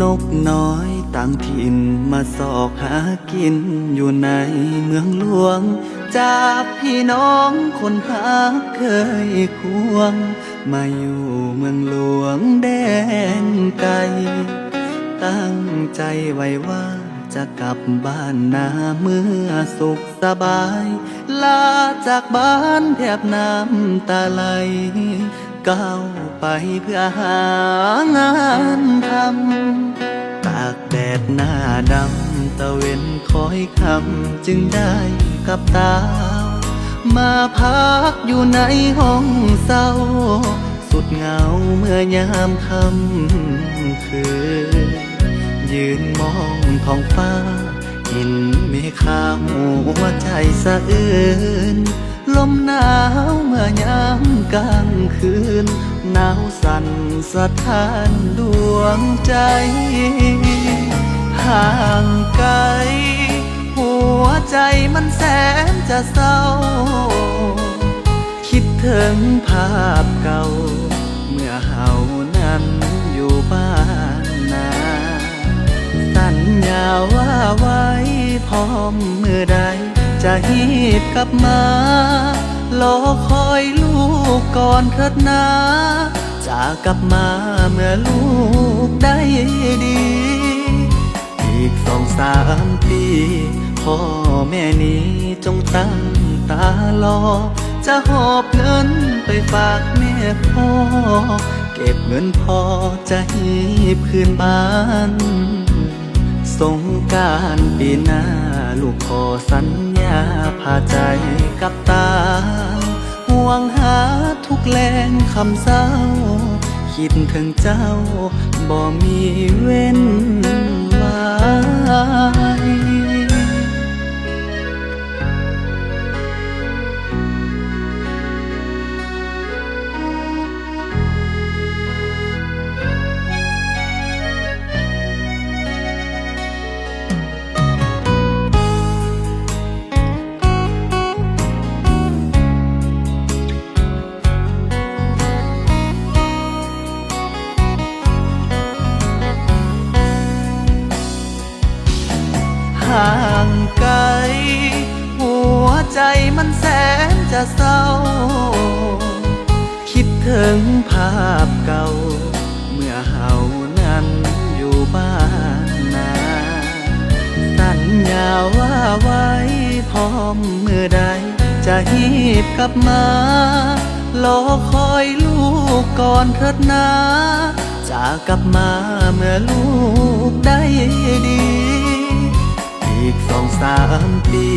ນົກນ້ອຍຕ່າງຖິ່ນມາຊອກຫາກິນຢູ່ໃນເມືອງຫຼວງ ຈາກພີ່ນ້ອງຄົນຮັກເຄີຍຄວງ ມາຢູ່ເມືອງຫຼວງແດນໄກ ຕັ້ງໃຈໄວ້ວ່າຈະກັບບ້ານນາເມື່ອສຸກສະບາຍ ລາຈາກບ້ານແທບນ້ຳຕາໄຫຼ ກ້າວໄປເພື່ອຫາງານທຳ ຕາກແດດໜ້າດຳ ຕາເວັນຄອຍຄ່ຳ ຈຶ່ງໄດ້ກັບຕາ ມາພັກຢູ່ໃນຫ້ອງເຊົ່າ ສຸດເຫງົາເມື່ອຍາມຄ່ຳຄືນ ຢືນມອງທ້ອງຟ້າ ເຫັນເມຄາ ຫົວໃຈສະເອີນ ລົມໜາວເມື່ອຍາມກາງຄືນ ໜາວສັ່ນສະທ້ານດວງໃຈ ຫ່າງໄກ ຫົວໃຈມັນແສນຈະເສົ້າ ຄິດເຖິງພາບເກົ່າ ເມື່ອເຮົານັ້ນຢູ່ບ້ານນາ ສັນຍາວ່າໄວ້ ພ້ອມມື້ໃດຈະຮີບກັບມາ ລໍຄອຍລູກກ່ອນເຖີດນາ ຈະກັບມາເມື່ອລູກໄດ້ດີ ອີກສອງສາມປີ ພໍ່ແມ່ນີ້ຈົ່ງຕັ້ງຕາລໍ ຈະຫອບເງິນໄປຝາກແມ່ພໍ່ ເກັບເງິນພໍຈະຮີບຄືນບ້ານ ສົງການປີໜ້າ ລູກຂໍສັນຍາພາໃຈກັບຕາ ຫ່ວງຫາທຸກແລງຄ່ຳເຊົ້າ ຄິດເຖິງເຈົ້າບໍ່ມີເວັ້ນວາຍ. ຫ່າງໄກ ຫົວໃຈມັນແສນຈະເສົ້າ ຄິດເຖິງພາບເກົ່າ ເມື່ອເຮົານັ້ນຢູ່ບ້ານນາ ສັນຍາວ່າໄວ້ ພ້ອມມື້ໃດຈະຮີບກັບມາ ລໍຄອຍລູກກ່ອນເທີດນາ ຈະກັບມາເມື່ອລູກໄດ້ດີ ອີກສອງສາມປີ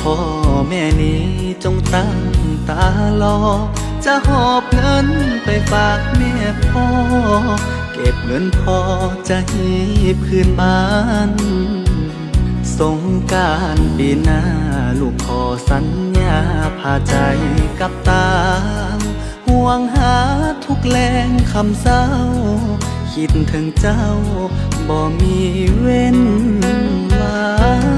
ພໍ່ແມ່ນີ້ຈົ່ງຕັ້ງຕາລໍ ຈະຫອບເງິນໄປຝາກແມ່ພໍ່ ເກັບເງິນພໍຈະຮີບຄືນບ້ານ ສົງການປີໜ້າ ລູກຂໍສັນຍາພາໃຈກັບຕາ ຫ່ວງຫາທຸກແລງຄ່ຳເຊົ້າ ຄິດເຖິງເຈົ້າບໍ່ມີເວັ້ນວາ